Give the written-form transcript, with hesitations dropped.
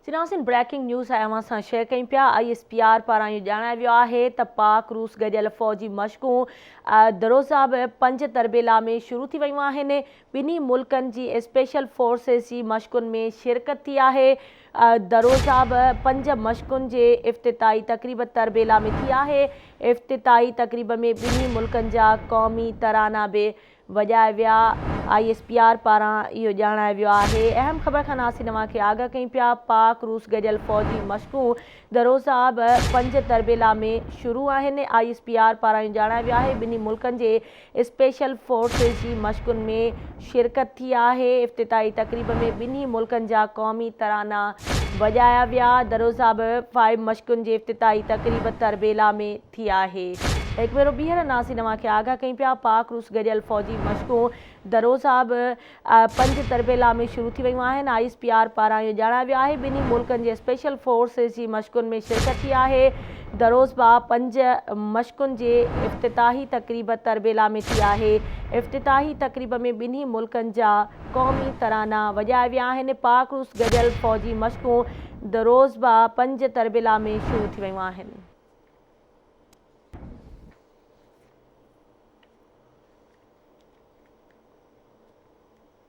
چناسين breaking news آهي اوهان سان شيئر ڪيون پيا I S P R پاران اهو ڄاڻايو ويو آهي ته پاڪ روس گڏيل فوجي مشقون دروزاب پنج تربيلا ۾ شروع ٿي ويون آهن ٻنهي ملڪن جي اسپيشل فورسز جي مشقن ۾ شرڪت ٿي آهي دروزاب پنج مشقن جي افتتاحي تقريب تربيلا ۾ ٿي آهي افتتاحي تقريب ۾ ٻنهي ملڪن جا قومي ترانا به وڄايا ويا، I S P R پاران اهو ڄاڻايو ويو آهي. اهم خبر کان ناصر اوهان کي آگاهه ڪيون پيا، پاڪ روس گڏيل فوجي مشقون دروزاب پنج تربيلا ۾ شروع آهن، I S P R پاران اهو ڄاڻايو ويو آهي ٻنهي ملڪن جي اسپيشل فورسز جي مشقن ۾ شرڪت ٿي آهي، افتتاحي تقريب ۾ ٻنهي ملڪن جا قومي ترانا وڄايا ويا، دروزاب فائيو مشقن جي افتتاحي تقريب تربيلا ۾ ٿي آهي. هڪ ڀيرو ٻيهر ناظرين اوهان کي آگاهه ڪيون پيا پاڪ روس گڏيل فوجي مشقون دروزاب پنج تربيلا ۾ شروع ٿي ويون آهن. I S P R پاران اهو ڄاڻايو ويو آهي ٻنهي ملڪن جي اسپيشل فورسز جي مشقن ۾ شرڪت ٿي آهي. دروزبا پنج مشقن جي افتتاحي تقريب تربيلا ۾ ٿي آهي. افتتاحي تقريب ۾ ٻنهي ملڪن جا قومي ترانا وڄايا ويا آهن. پاڪ روس گڏيل فوجي مشقون دروزبا پنج تربيلا ۾ شروع ٿي ويون آهن.